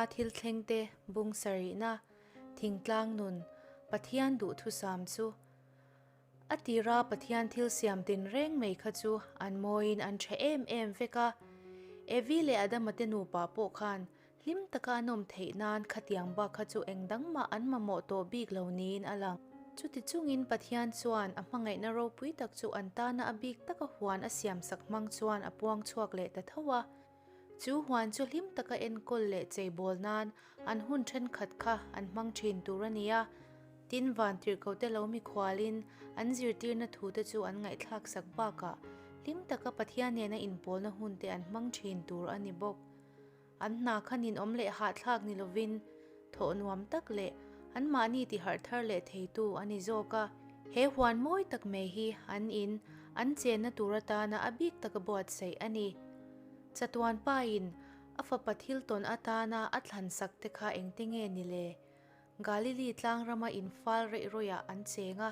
thil thlengte bung sarihna, thingtlang nun, Pathian duhthusam chu a tira Pathian thil siam tinreng mai kha chu an mawiin an tha em em vek a. Evi leh Adama te nupa pawh khan Hlim taka an awm theih nan khatiang bak kha chu eng dang mah an mamawh tawh bik lo niin a lang. Chuti chungin Pathian chuan a hmangaihna ropui tak chu an tana a bik taka huan a siamsak hmang chuan a puang chhuak leh ta tho a. Chu huan chu hlim taka enkawl leh cheibawl nan an hun thenkhat kha an hmang thin tur a ni a. Tin, vantirhkote lo mikhualin an zirtirna thute chu an ngaihthlaksak bakah hlim taka Pathian nena inpawlna hunte an hmang thin tur a ni bawk. An hna kha ninawm leh hahthlak ni lovin thawh nuam tak leh anmahni tiharh thar leh theitu a ni zawk a. He huan mawi tak mai hi an in, an chenna tur atana a bik taka buatsaih a ni. Chatuan pain a fapa thil tawn atana a thlan sak te kha engte nge ni le? Galili tlang rama infal reih rawihah an cheng a.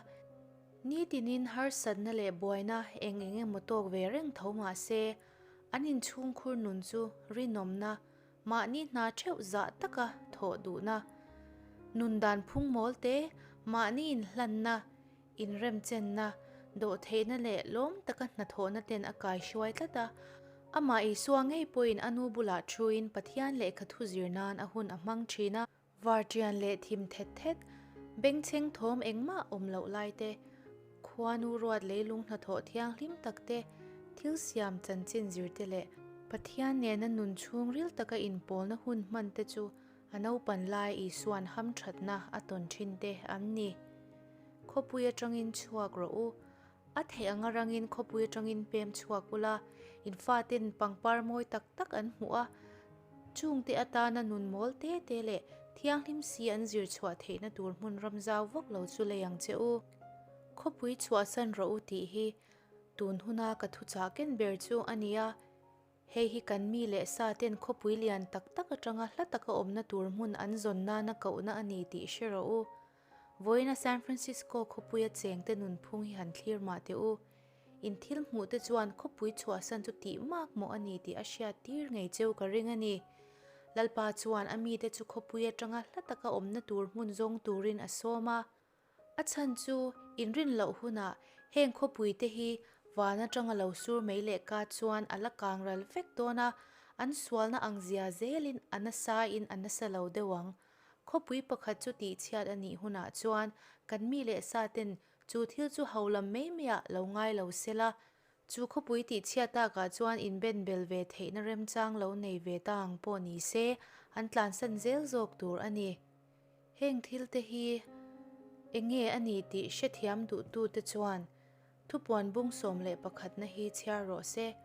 Nitinin harsatna leh buaina eng eng emaw tawk ve reng tho mah se, An inchhungkhur nun chu rinawmna, mahni hna theuh zah taka thawh duhna, nun dan phung mawl te, mahni inhlanna, inremchenna, dawhtheihna leh lawm taka hnathawhna ten a kaihruai tlat a. Amah Isua ngei pawhin a nu bulah thuin Pathian lehkha thu zir nan a hun a hmang thin a. Varṭian leh thim thet thet, bengchheng thawm engmah awm loh lai te, khuanu ruat leilung hnathawh thianghlim tak te, thil siam chanchin zir te leh Pathian nena nun chhungril taka inpawlna hun hman te chu a naupan lai Isua'n hamṭhatna a tawn ṭhin te an ni. Khawpui aṭangin chhuak rawh u. A theih anga rangin khawpui atangin pem chhuak ula, in faten pangpar mawi tak tak an hmuh a, chungte atana nun mawl te te leh thianghlim si an zir chhuah theihna tur hmun ram zau vak lo chu lei ang che u. Khawpui chhuahsan rawh u tih hi tun huna ka thuchah ken ber chu a ni a, hei hi kan mi leh sa ten khawpui lian tak tak atanga hla taka awmna tur hmun an zawn nana kohna a ni tih hre rawh u. Vawiina San Francisco khawpuia chengte nunphung hi han thlir mah teh u. In thil hmuh te chuan khawpui chhuahsan chu tih mak mawh a ni tih a hriat tir ngei cheu ka ring a ni. Lalpa chuan a mite chu khawpui atanga hla taka awmna tur hmun zawng turin a sawm a. A chhan chu inrin loh hunah heng khawpui te hi van atanga lo sur mai leh ka chuan a la kang ral vek dawn a, an sualna ang zia zelin a nasa in a nasa lo deuh ang. Khawpui pakhat chu tihchhiat a nih hunah chuan kan mi leh sa ten chu thil chu ho lam mai maiah lo ngai lo se la, chu khawpui tihchhiat takah chuan inbenbel ve theihna remchang lo nei ve ta ang pawh ni se, an tlansan zel zawk tur a ni. Heng thil te hi eng nge a ni tih hrethiam duhtute chuan Thupuan bung 11 na hi chhiar rawh se.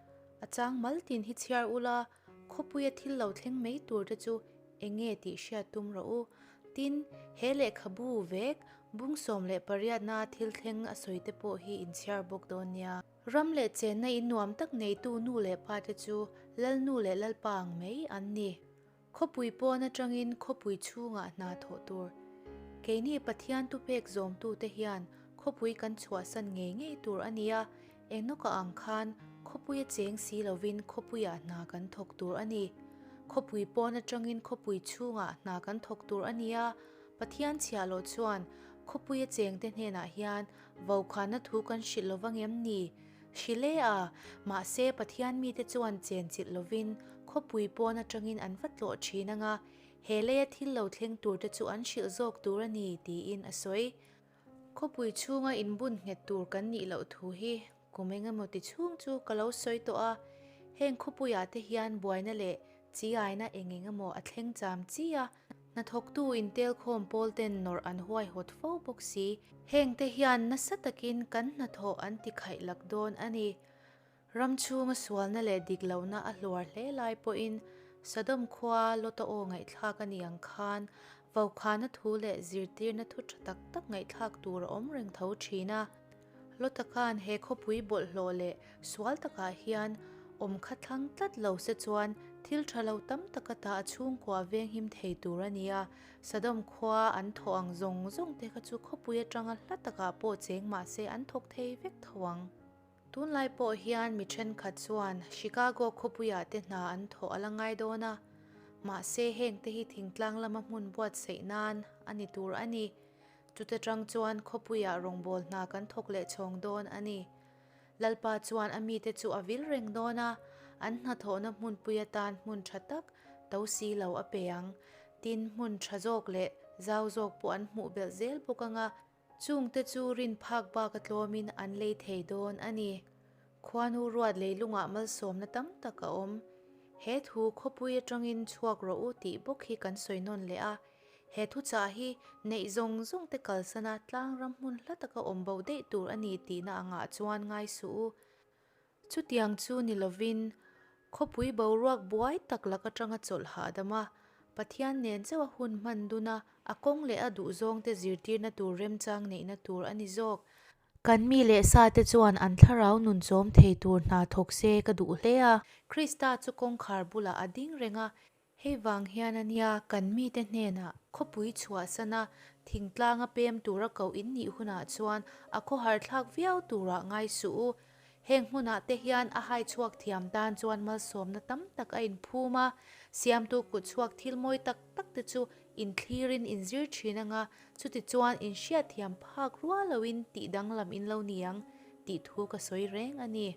A chang mal tin hi chhiar ula, khawpuia thil lo thleng mai tur te chu eng nge tih hriat tum rawh u. Tin, he lehkhabu vek bung 18 na thil thleng a sawi te pawh hi in chhiar bawk dawn nia. Ram leh chenna in nuam tak neitu nu leh pa te chu Lalnu leh Lalpa ang mai an ni. Khawpui pawn atangin khawpui chhungah hna thawh tur. Keini Pathian tupek zawmtute hian khawpui kan chhuahsan ngei ngei tur a nia, Enoka ang khan khawpuia cheng si lovin khawpuiah hna kan thawk tur a ni. Khawpui pawn atangin khawpui chhungah hna kan thawk tur a nia, Pathian chhiahloh chuan khawpuia chengte hnenah hian vaukhana thu kan hrilh lovang em ni? Hrilh e a, mahse Pathian mite chuan chenchilh lovin khawpui pawn atangin an va tlawh thin anga, he leia thil lo thleng turte chu an hrilh zawk tur a ni, tiin a sawi. Khawpui chhunga inbun nghet tur kan nih loh thu hi kum eng emaw ti chhung chu ka lo sawi tawh a, heng khawpuiah te hian buaina leh chiaina eng eng emaw a thleng cham chi a, Hnathawktu intelkhawm pawl ten nawrh an huaihawt fo bawk si. Hengte hian nasa takin kan hnathawh an ti khaih lak dawn a ni. Ram chhunga sualna leh dik lohna a hluar hle lai pawhin Sodom khua Lota aw ngaihthlak a ni ang khan Vaukhana thu leh zirtirna thu tha tak tak ngaihthlak tur a awm reng tho thin a. Lota khan he khawpui bawlhhlawh leh sual takah hian awm kha thlang tlat lo se chuan thil tha lo tam taka ta a chhungkua venghim thei tur a ni a. Sodom khua an thawh ang zawng zawng te kha chu khawpui atanga hla takah pawh cheng mah se an thawk thei vek tho ang. Tunlai pawh hian mi thenkhat chuan Chicago khawpuiah te hna an thawh a la ngai dawn a. Mahse hengte hi thingtlang lama hmun buatsaih nan a ni tur a ni. Chuta tang chuan khawpuiah rawngbâwl hna kan thawk leh chhawng dawn a ni. Lalpa chuan a mite chu a vil reng dawn a, an hnathawhna hmunpui atan hmun tha tak to si lo a pe ang. Tin, hmun tha zawk leh zau zawk pawh an hmuh belh zel bawk ang a, chungte chu rin phak bak a tlawmin an lei thei dawn a ni. Khuanu ruat leilungah malsawmna tam tak a awm. He thu khawpui atangin chhuak rawh u tih bawk hi kan sawi nawn leh a, He thuchah hi neih zawng zawng te kalsana tlang ram hmun hla taka awm bo daih tur a ni tihna angah chuan ngai suh u. Chutiang chu ni lovin, khawpui boruak buai tak lak atanga chawlh hahdam a, Pathian nen chauh a hun hman dun a, a kawng leh a duhzawng te zirtirna tur remchang neihna tur a ni zawk. Kan mi leh sa te chuan an thlarau nun chawm thei tur hna thawk se ka duh hle a. Krista chu kawngkhar bulah a ding reng a, Hei vang hian a nia kan mite hnenah khawpui chhuahsana thingtlanga pem tura koh in nih hunah chuan a khawhar thlak viau turah ngai suh u. Heng hmunah te hian a hai chhuak thiam tan chuan malsawmna tam tak a inphum a, siamtu kut chhuak thil mawi tak tak te chu inthlirin inzir thin anga chutichuan inhriatthiam phak rual loin tih danglam in lo ni ang tih thu ka sawi reng a ni.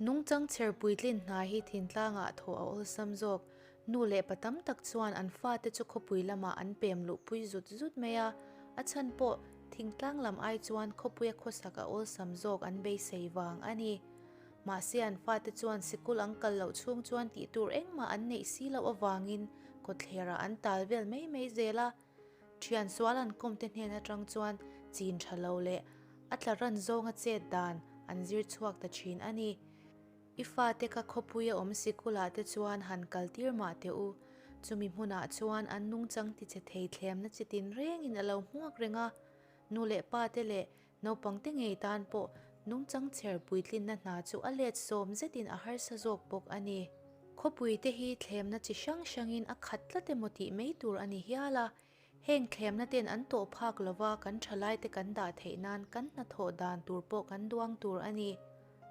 Nungchang chher puitlin hna hi thingtlangah thawh a awlsam zawk. Nu leh pa tam tak chuan an fate chu khawpui lamah an pem luhpui zut zut mai a, a chhan pawh thingtlang lam ai chuan khawpuia khawsak a awlsam zawk an beisei vang a ni. Mahse an fate chuan sikul an kal loh chhung chuan tih tur engmah an neih si loh avangin kawtthlerah an tal vel mai mai zel a. Thian sual an kawmte hnen atang chuan chin tha lo leh a tla ran zawnga chet dan an zir chhuak ta thin a ni. I fate kha khawpui a awm sikulah te chuan han kal tir mah teh u. Chumi hmunah chuan an nungchang tichhe thei thlemna chi tin rengin a lo hmuak reng a. Nu leh pa te leh naupangte ngei tan pawh nungchang chher puitlinna hna chu a let sawm zetin a harsa zawk bawk a ni. Khawpui te hi thlemna chi hrang hrangin a khat tlat emaw tih mai tur a ni hial a. Heng thlemna ten an tawh phak lova kan thalaite kan dah theih nan kan hnathawh dan tur pawh kan duang tur a ni.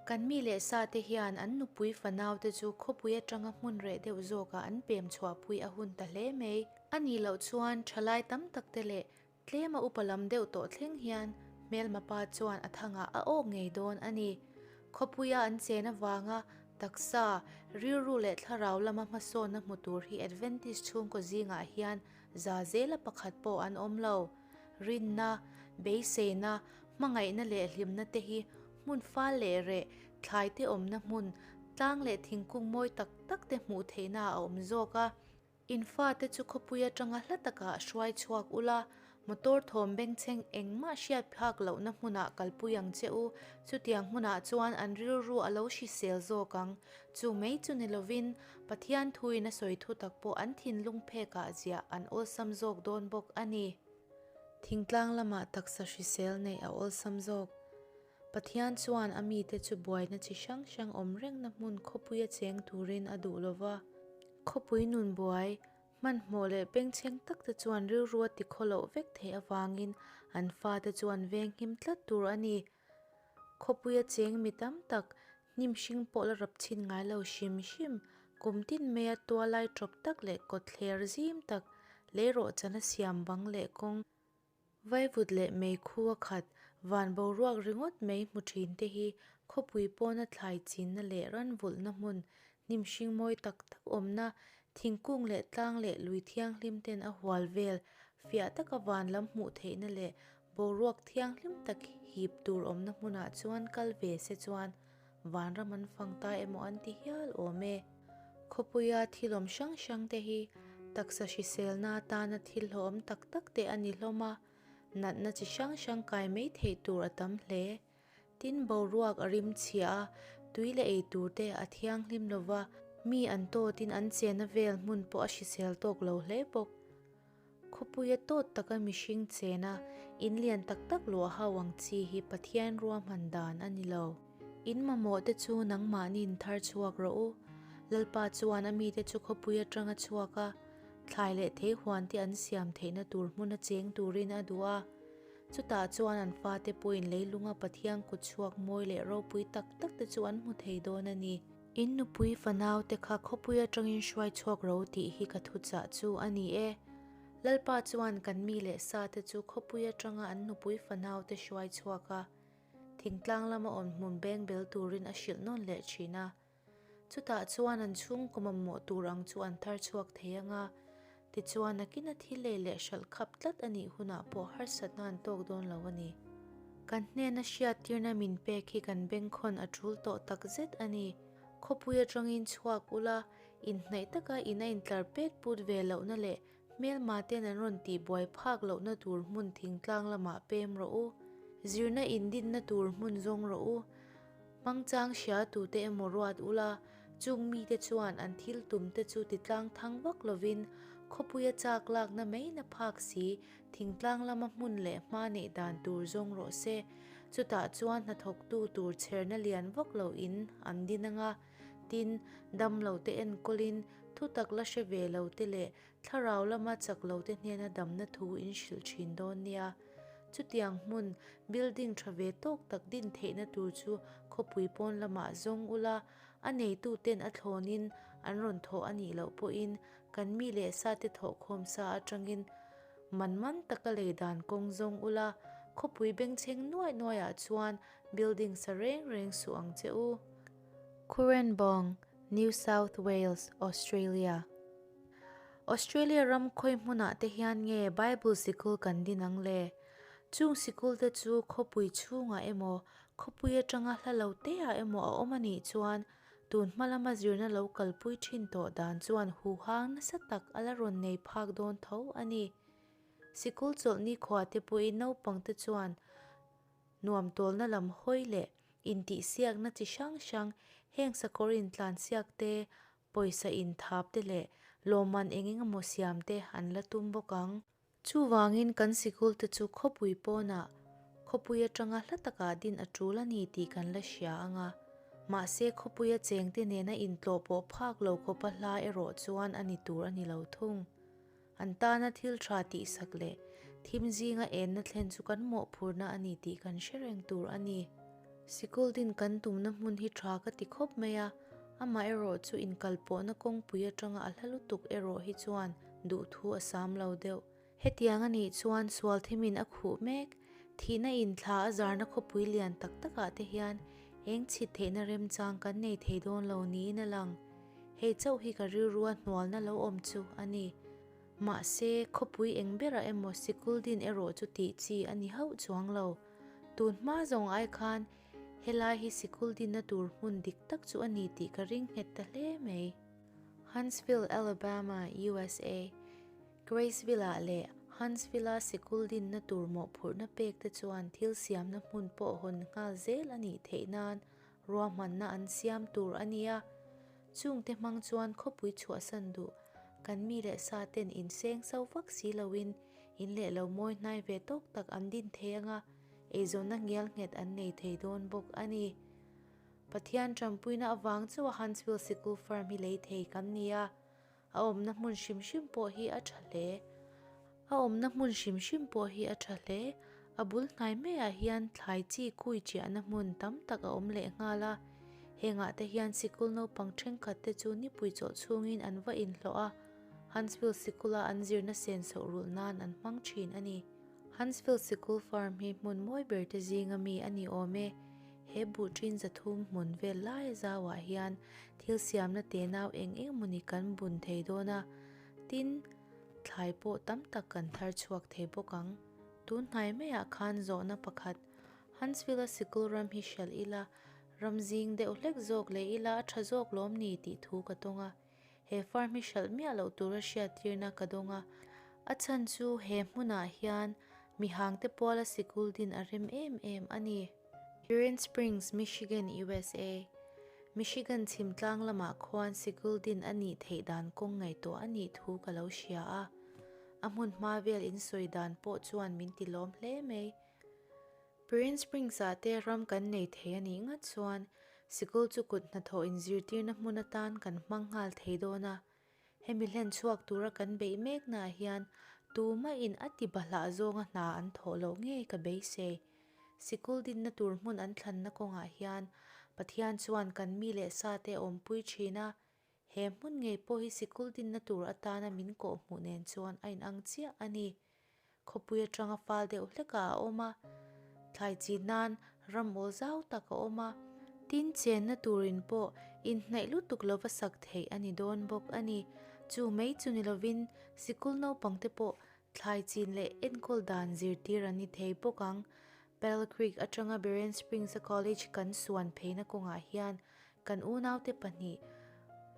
Kan mi leh sa te hian an nupui fanau te chu khawpui atanga hmun reh deuh zawkah an pem chhuahpui a hun ta hle mai. A nih loh chuan thalai tam tak te leh Tlema upa lam deuh tawh thleng hian hmelma pa chuan a thangah a awk ngei dawn a ni. Khawpuia an chen avanga taksa, rilru leh thlarau lama hmasawnna hmu tur hi Adventist chhungkaw zingah hian za zela pakhat pawh an awm lo. Rinna, beiseina, hmangaihna leh hlimna te hi hmun fal leh reh, thlai te awmna hmun, tlang leh thingkung mawi tak tak te hmuh theihna a awm zawk a. In fate chu khawpui atanga hla takah hruai chhuak ula, motor thawm bengchheng engmah hriat phak lohna hmunah kalpui ang che u. Chutiang hmunah chuan an rilru a lo hrisel zawk ang. Chu mai chu ni lovin, Pathian thuin a sawi thu tak pawh an thinlung phekah ziah an awlsam zawk dawn bawk a ni. Thingtlang lamah taksa hrisel neih a awlsam zawk. Pathian chuan a mite chu buaina chi hrang hrang awm rengna hmun khawpuia cheng turin a duh lova. Khawpui nun buai, hmanhmawh leh bengchheng tak te chuan rilru a tikhaw loh vek theih avangin an fate chu an venghim tlat tur a ni. Khawpuia cheng mi tam tak, hnim hring pawh la rap chhin ngai lo hrim hrim, kum tin maia tualai tawp tak leh kawtthler zim tak, leirawhchan a siam bang leh kawng, Vaivut leh meikhu a khat, van boruak ringawt mai hmu thin te hi khawpui pawna thlai chinna leh ranvulhna hmun, hnim hring mawi tak tak awmna, thingkung leh tlang leh lui thianghlim ten a hual vel, fiah taka van lam hmuh theihna leh boruak thianghlim tak hip tur awmna hmunah chuan kal ve se chuan vanram an fang ta emaw an ti hial awm e. Khawpuia thil awm hrang hrang te hi taksa hriselna atana thil hlawhawm tak tak te a ni hlawm a, natna chi hrang hrang kai mai theih tur a tam hle. Tin, boruak a rim chhia a, tui leh ei tur te a thianghlim lova, mi an tawtin an chenna vel hmun pawh a hrisel tawk lo hle bawk. Khawpuia tawt taka mihring chena in lian tak tak luah ho ang chi hi Pathian ruahman dan a ni lo. In mamawh te chu nangmahniin thar chhuak rawh u. Lalpa chuan a mite chu khawpui atanga chhuak a, thlai leh thei huan te an siam theihna tur hmuna cheng turin a duh a. Chutah chuan an fate pawhin leilunga Pathian kut chhuak mawi leh ropui tak tak te chu an hmu thei dawn a ni. In nupui fanau te kha khawpui atangin hruai chhuak ro tih hi ka thuchah chu a ni e. Lalpa chuan kan mi leh sa te chu khawpui atanga an nupui fanau te hruai chhuak a, thingtlang lama awm hmun beng bel turin a hrilh nawn leh thin a. Chutah chuan an chhungkaw mamawh tur ang chu an thar chhuak thei ang a, tichuan nakin a thil lei leh hralh khap tlat a nih hunah pawh harsatna an tawk dawn lo a ni. Kan hnena hriattirna min pek hi kan bengkhawn a tul tawh tak zet a ni. Khawpui atangin chhuak ula, inhnaih taka in a intlar pet put ve lohna leh Hmelma ten an rawn tih buai phak lohna tur hmun thingtlang lamah pem rawh u. Zirna indinna tur hmun zawng rawh u. Hmangchang hria tute emaw ruat ula, chung mite chuan an thil tum te chu titlang thang vak lovin khawpuia chak lakna mai na phak si thingtlang lama hmun leh hma neih dan tur zawng rawh se. Chutah chuan hnathawktu tur chherna lian vak lo in an din anga. Tin, damlo te enkawlin thutak la hre ve lo te leh thlarau lama chak lo te hnena damna thu in hrilh thin dawn nia. Chutiang hmun, building tha ve tawk tak din theihna tur chu khawpui pawn lamah zawng ula, a neitu ten a thlawnin an rawn thawh a nih loh pawhin kan mi leh sa te thawhkhawm sa atangin man man taka lei dan kawng zawng ula, khawpui bengchheng nuaih nuaihah chuan building sa reng reng suh ang che u. Cooranbong, New South Wales, Australia. Australia ram khawi hmunah te hian nge Bible sikul kan din ang le? Chung sikul te chu khawpui chhungah emaw, khawpui atanga hla lo teah emaw a awm a nih chuan tun hma lama zirna lo kalpui thin tawh dan chuan huhang nasa tak a la rawn nei phak dawn tho a ni. Sikul chawlh nikhua te pawhin naupang te chuan nuam tawlna lam hawi leh Intihsiakna chi hrang hrang, heng sakawr intlansiak te, pawisa inthap te leh lawmman eng eng emaw siam te an la tum bawk ang. Chuvangin kan sikul te chu khawpui pawnah, khawpui atanga hla takah din a tul a ni tih kan la hria ang a. Mahse khawpuia chengte nena intlawh pawh phak lo khawpa hla erawh chuan a ni tur a ni lo thung. An tana thil tha tihsak leh thim zinga enna thlen chu kan mawhphurna a ni tih kan hre reng tur a ni. Sikul din kan tumna hmun hi tha ka ti khawp mai a, amaherawh chu inkalpawhna kawngpui atanga a hla lutuk erawh hi chuan duhthu a sam lo deuh. Hetiang a nih chuan sual thimin a khuh mek, thihna inthla a zarna khawpui lian tak takah te hian eng chhit theihna remchang kan nei thei dawn lo niin a lang. Hei chauh hi ka rilrua hnualna lo awm chu a ni. Mahse, khawpui eng berah emaw sikul din erawh chu tih chi a ni hauh chuang lo. Tun hma zawng ai khan helai hi sikul dinna tur hmun dik tak chu a ni tih ka ring nghet ta hle mai. Huntsville, Alabama, USA, Graceville-ah leh Huntsville-a sikul dinna tur mawhphurhna pek te chuan thil siamna hmun pawh hawn nghal zel a nih theih nan Ruahmanna an siam tur a nia, chungte hmang chuan khawpui chhuahsan duh kan mi leh sa ten inseng so vak si loin in leh lo mawi hnai ve tawk tak an din thei anga eizawnna ngial nghet an nei thei dawn bawk a ni. Pathian tanpuina avang chauha Huntsville Sikul Farm hi lei thei kan ni a. A awmna hmun hrim hrim pawh hi a tha hle. A awmna hmun hrim hrim pawh hi a tha hle. A bul hnai maiah hian thlai chi kui chiahna hmun tam tak a awm leh nghal a. Hengah te hian sikul naupang thenkhat te chu nipui chawlh chhungin an va inhlawh a, Huntsville sikula an zirna senso rulh nan an hmang thin a ni. Huntsville Sikul Farm hi hmun mawi ber te zinga mi a ni awm e. He buhṭin zathum hmun vel laia zauah hian thil siamna tenau eng eng mawni kan bun thei dawn a, tin, thlai pawh tam tak kan thar chhuak thei bawk ang. Tun hnai maiah khan zawhna pakhat, Huntsville-a sikul ram hi hralh ila, ram zing deuh hlek zawk leh ila a ṭha zawk lawm ni tih thu ka tawng a. He farm hi hralh miah loh tura hriattirna ka dawng a, a chhan chu he hmunah hian mihangte puala sikul din a rem em em a ni. Pirin Springs, Michigan, USA. Michigan chhim tlang lamah khuan sikul din a nih theih dan kawng ngaihtuah a nih thu ka lo hria a, a hmun hma vel insawi dan pawh chuan min ti lawm hle mai. Pirin Springs-ah te ram kan nei thei a nih ngat chuan sikul chu kut hnathawh inzirtirna hmun atan kan hmang nghal thei dawn a. Hemi hlen chhuak tura kan beih meknaah hian tumahin a ti bahlah zawnga hna an thawh loh ngei ka beisei. Sikul dinna tur hmun an thlanna kawngah hian Pathian chuan kan mi leh sa te a awmpui thin a, he hmun ngei pawh hi sikul dinna tur atana min kawhhmuh nen chuan a inang chiah a ni. Khawpui atanga fal deuh hlekah a awm a, thlai chi nan ram awl zau tak a awm a, tin chenna turin pawh inhnaih lutuk lova sak theih a ni dawn bawk a ni. Chu mai chu ni lovin sikul naupangte pawh thlai chin leh enkawl dan zirtir an ni thei bawk ang. Battle Creek atanga Berrien Springs-a college kan suan pheina kawngah hian Kan unaute pahnih,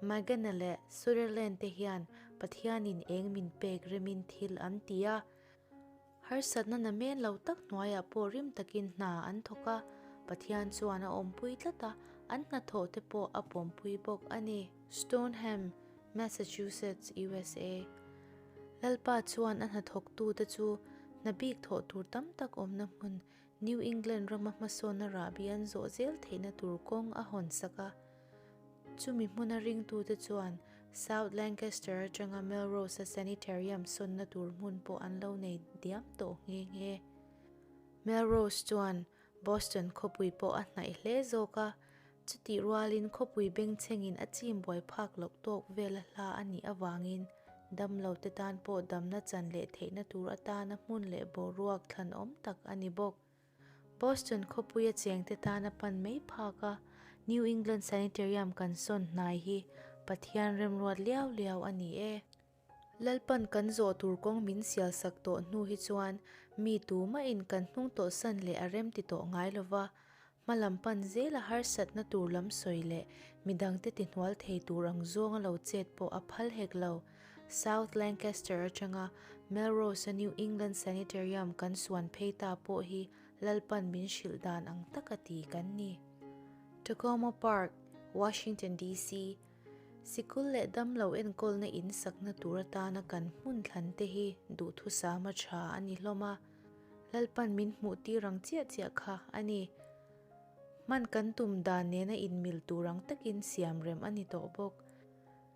Magana leh Sutherland te hian Pathianin eng min pek remin thil an ti a. Harsatna namen lo tak hnuaiah pawh rim takin hna an thawk a, Pathian chuan a awmpui tlat a, an hnathawh te pawh a pawmpui bawk a ni. Stoneham, Massachusetts, USA. Lalpa chuan a hnathawktute chu hna bik thawh tur tam tak awmna hmun New England rama hmasawnna rahbi an zawh zel theihna tur kawng a hawn sak a. Chumi hmuna ringtute chuan South Lancaster atanga Melrose-a sanitarium sawnna tur hmun pawh an lo nei diam tawh nghe nghe. Melrose chuan Boston khawpui pawh a hnaih hle zawk a, chutih rualin khawpui bengchhengin a chim buai phak loh tawk vela hla a nih avangin Damlote tan pawh damna chan leh theihna tur atana hmun leh boruak thlanawm tak a ni bawk. Boston khawpuia chengte tana pan mai phak a, New England Sanitarium kan sawn hnai hi Pathian remruat liau liau a ni e. Lalpan kan zawh tur kawng min sial sak tawh hnu hi chuan mi tumahin kan hnung tawhsan leh a rem ti tawh ngai lova, Hma lam pan zela harsatna tur lam sawi leh midangte tihnual thei tur ang zawnga lo chet pawh a phal hek lo. South Lancaster atanga Melrose-a New England Sanitarium kan suan phei ta pawh hi Lalpan min hrilh dan ang taka ti kan ni. Takoma Park, Washington DC, Sikul leh damlo enkawlna in sakna tur atana kan hmun thlan te hi duhthusama tha a ni hlawm a. Lalpan min hmuh tir ang chiah chiah kha a ni. Hman kan tum dan nena inmil tur ang takin siam rem a ni tawh bawk.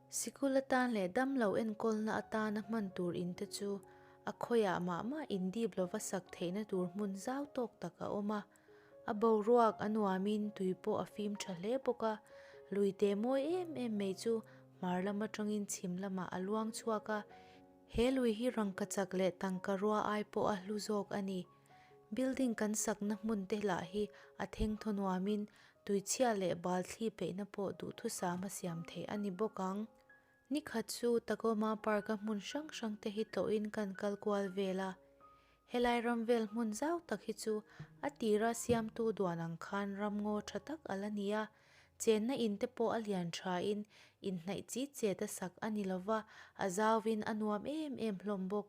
Sikul atan leh damlo enkawlna atana hman tur in te chu a khawiah mah mah indip lova sak theihna tur hmun zau tawk tak a awm a. A boruak a nuamin tui pawh a fim tha hle bawk a, lui te mawi em em mai chu hmar lam atangin chhim lamah a luang chhuak a, He lui hi rangkachak leh tangka rua ai pawh a hlu zawk a ni. Building kan sakna hmun te lah hi a thengthaw nuamin tuichhia leh bal thli peihna pawh duhthusam a siam theih a ni bawk ang. Nikhat chu Tacoma Park-a hmun hrang hrang te hi tlawhin kan kal kual vel a. Helai ram vel hmun zau tak hi chu a tira siamtu duan ang khan ramngaw tha tak a la ni a. Chenna in te pawh a lian thain inhnaih chi chet a sak a ni lova, a zauvin a nuam em em hlawm bawk.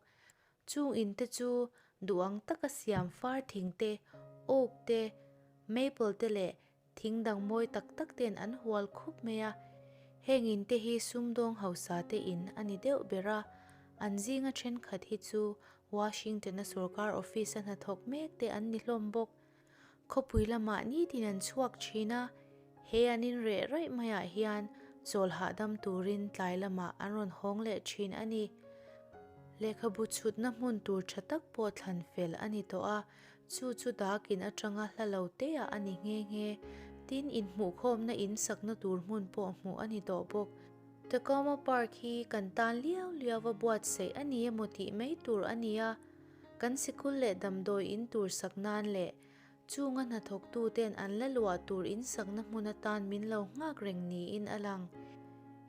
Chung in te chu duh ang taka siam far thing te, oak te, maple te leh thing dang mawi tak tak ten an hual khup mai a. Heng in te hi sumdawng hausa te in a ni deuh ber a, an zinga thenkhat hi chu Washington-a sorkar office-a hnathawk mek te an ni hlawm bawk. Khawpui lamah nitin an chhuak thin a, he an inreh raih maiah hian chawl hahdam turin tlai lamah an rawn hawng leh thin a ni. Lehkhabu chhutna hmun tur tha tak pawh thlan fel a ni tawh a, chu chu dakin atanga hla lo teah a ni nghe nghe. Tin, inhmuhkhawmna in sakna tur hmun pawh hmuh a ni tawh bawk. Tacoma Park hi kan tan liau liau va buatsaih a ni emaw tih mai tur a ni a. Kan sikul leh damdawi in tur sak nan leh chunga hnathawktu ten an la luah tur in sakna hmun atan min lo nghak reng niin a lang.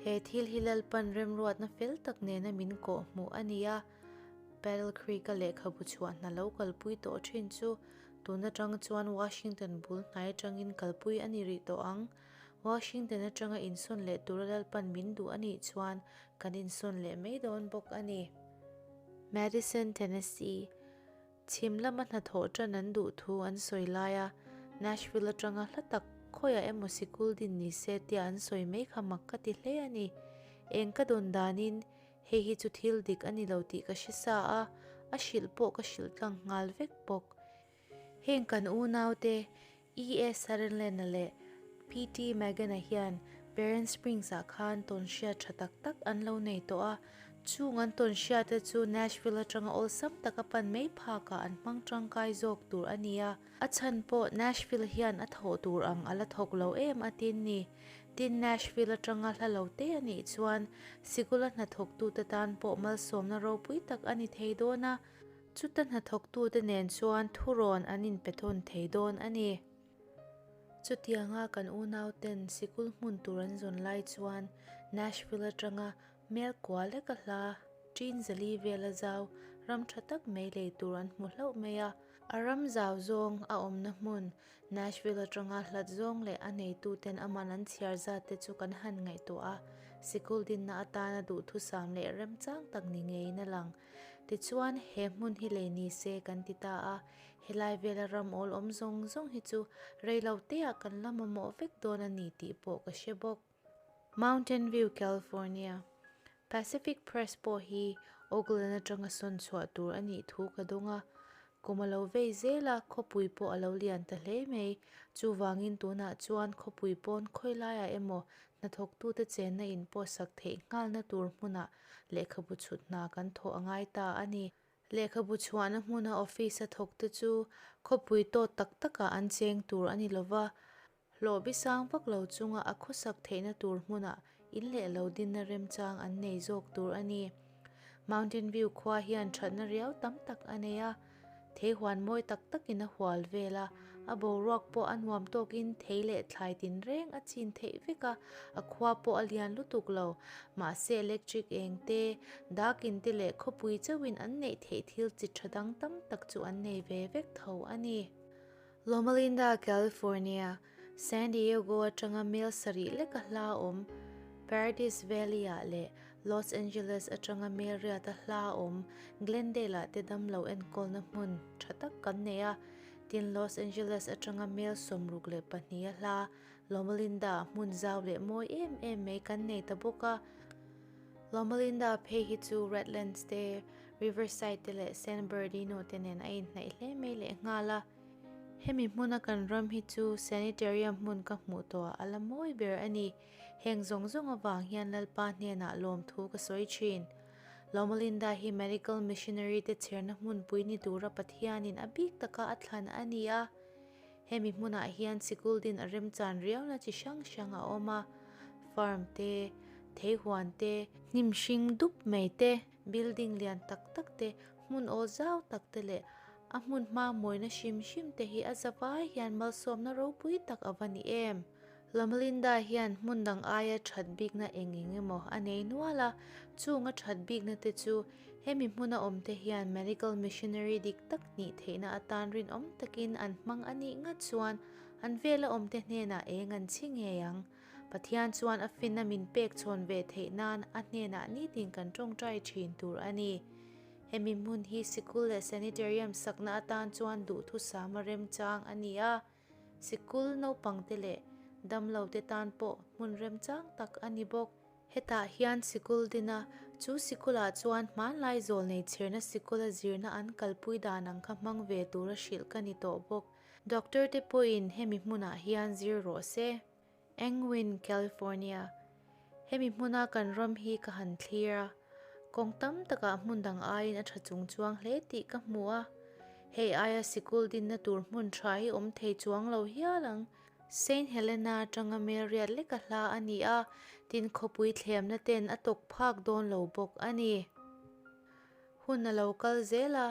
He thil hi Lalpan remruatna fel tak nena min kawh hmuh a ni a, Battle Creek-a lehkhabu chhuah hna lo kalpui tawh thin chu tun atang chuan Washington bul hnai atangin kalpui a ni rih tawh ang. Washington atanga insawn leh tura Lalpan min duh a nih chuan kan insawn leh mai dawn bawk a ni. Madison, Tennessee, chhim lama hnathawh tan an duh thu an sawi lai a, Nashville atanga hla tak khawiah emaw sikul din ni se tia an sawi mai kha mak ka ti hle a ni. Eng ka dawn danin hei hi chu thil dik a ni lo tih ka hre sa a, a hrilh pawh ka hrilh tlang nghal vek bawk. Heng kan unaute E. A. Sutherland-a leh PT. Magan-a hian Berrien Springs-ah khan tawnhriat tha tak tak an lo nei tawh a. Chung an tawn hriate chu Nashville atanga awlsam taka pan mai phakah an hmang tangkai zawk tur a ni a. A chhan pawh Nashville hian a thawh tur ang a la thawk lo em a tin ni. Tin, Nashville atanga hla lo te a nih chuan sikula hnathawktute tan pawh malsawmna ropui tak a ni thei dawn a, chuta hnathawktute nen chuan thurawn an inpe thawn thei dawn a ni. Chutianga kan unauten sikul hmun tur an zawn lai chuan Nashville atanga Mel kua leka hla ṭin zali vela zau ram ṭha tak mai lei tur an hmu hlauh mai a. A ram zau zawng a awmna hmun Nashville aṭanga hlat zawng leh a neituten a man an chhiar zat te chu kan han ngaihtuah a, sikul dinna atana duhthusam leh remchang tak ni ngeiin a lang. Tichuan, he hmun hi lei ni se kan ti ta a, helai vela ram awl awm zawng zawng hi chu reiloteah kan la mamawh vek dawn a ni tih pawh ka hre bawk. Mountain View, California. Pacific Press pawh hi Oakland atanga sawn chhuah tur a nih thu ka dawng a. Kum a lo vei zel a, khawpui pawh a lo lian ta hle mai. Chuvangin tunah chuan khawpui pawn khawi laiah emaw hnathawktute chenna in pawh sak theih nghalna tur hmunah lehkhabu chhut hna kan thawh a ngai ta a ni. Lehkhabu chhuahna hmuna office a thawkte chu khawpui tawt tak takah an cheng tur a ni lova, Hlawh bi sang vak lo chunga a khawsak theihna tur hmunah in leh lo dinna remchang an nei zawk tur a ni. Mountain View khua hian thatna riau tam tak a nei a, thei huan mawi tak takin a hual vel a, a boruak pawh a nuam tawkin thei leh thlai tinreng a chin theih vek a, a khua pawh a lian lutuk lo. Mahse electric eng te, dak in te leh khawpui chauhin an neih theih thil chi tha dang tam tak chu an nei ve vek tho a ni. Loma Linda, California, San Diego atanga mel sarih leka hla awm Paradise Valley-ah leh Los Angeles atanga mel riata hla awm Glendale-ah te damlo enkawlna hmun tha tak kan nei a. Tin, Los Angeles atanga mel 62 a hla Loma Linda-ah hmun zau leh mawi em em mai kan nei ta bawk a. Loma Linda phei hi chu Redlands te, Riverside te leh San Bernardino te nen a inhnaih hle mai lehnghal a. Hemi hmuna kan ram hi chu sanitarium hmun ka hmuh tawhah a la mawi ber a ni. Heng zawng zawng avang hian Lalpa hnenah lawmthu ka sawi thin. Loma Linda hi medical missionary te chherna hmunpui ni tura Pathianin a bik taka a thlan a ni a. Hemi hmunah hian sikul din a remchan riauna chi hrang hrang a awm a, farm te, theihuan te, hnim hring dup mai te, building lian tak tak te, hmun aw zau tak te leh a hmun hma mawina hrim hrim te hi a zavai hian malsawmna ropui tak a va ni em. Lamalinda hian hmun dang aia that bikna eng eng emaw a nei nual a, chung a that bikna te chu hemi hmuna awmte hian medical missionary dik tak nih theihna atan rinawm takin an hmang a nih ngat chuan an vela awmte hnenah eng an chhi ngei ang. Pathian chuan a finna min pek chhawn ve theih nan a hnenah nitin kan tawngtai thin tur a ni. Hemi hmun hi sikul leh sanitarium sakna atan chuan duhthusam a remchang a ni a. Sikul naupangte leh damlote tan pawh hmun remchang tak a ni bawk. Hetah hian sikul din a, chu sikulah chuan hmanlai zawlnei chhirna sikula zirna an kalpui dan ang kha hmang ve tura hrilh ka ni tawh bawk. Doctor te pawhin hemi hmunah hian zir rawh se. Angwin, California. Hemi hmuna kan ram hi ka han thlir a, kawng tam takah hmun dang aiin a tha chung chuang hle tih ka hmu a. Hei aia sikul dinna tur hmun tha hi awm thei chuang lo hial ang. Saint Helena atanga mel riat leka hla a ni a, tin khawpui thlemna ten a tawk phak dawn lo bawk a ni. Hun a lo kal zel a,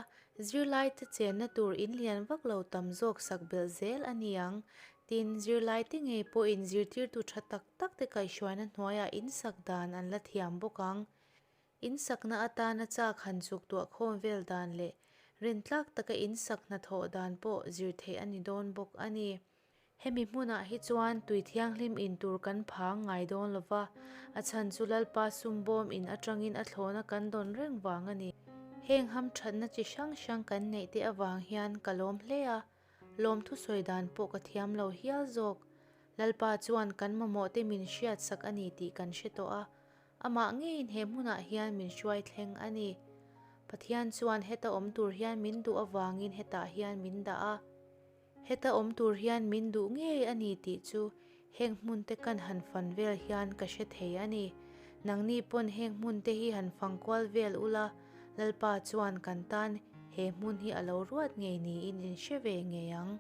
zirlaite chenna tur in lian vak lo tam zawk sak belh zel a ni ang. Tin, zirlaite ngei pawhin zirtirtu tha tak tak te kaihhruaina hnuaiah in sak dan an la thiam bawk ang. In sakna atana chak han chuk tuah khawm vel dan leh rintlak taka in sak hnathawh dan pawh zir theih a ni dawn bawk a ni. Hemi hmunah hi chuan tui thianghlim in tur kan phang ngai dawn lo va, a chhan chu Lalpa sumbawm in atangin a thlawhna kan dawn reng vang a ni. Heng hamthatna chi hrang hrang kan neih te avang hian ka lawm hle a, lawmthu sawi dan pawh ka thiam lo hial zawk. Lalpa chuan kan mamawh te min hriatsak a ni tih kan hre tawh a, amah ngeiin he hmunah hian min hruai thleng a ni. Pathian chuan heta awm tur hian min duh avangin hetah hian min dah a. Heta awm tur hian min duh ngei a ni tih chu heng hmun te kan han fan vel hian ka hre thei a ni. Nangni pawn heng hmun te hi han fang kual vel ula, Lalpa chuan kan tan he hmun hi a lo ruat ngei niin in hre ve ngei ang.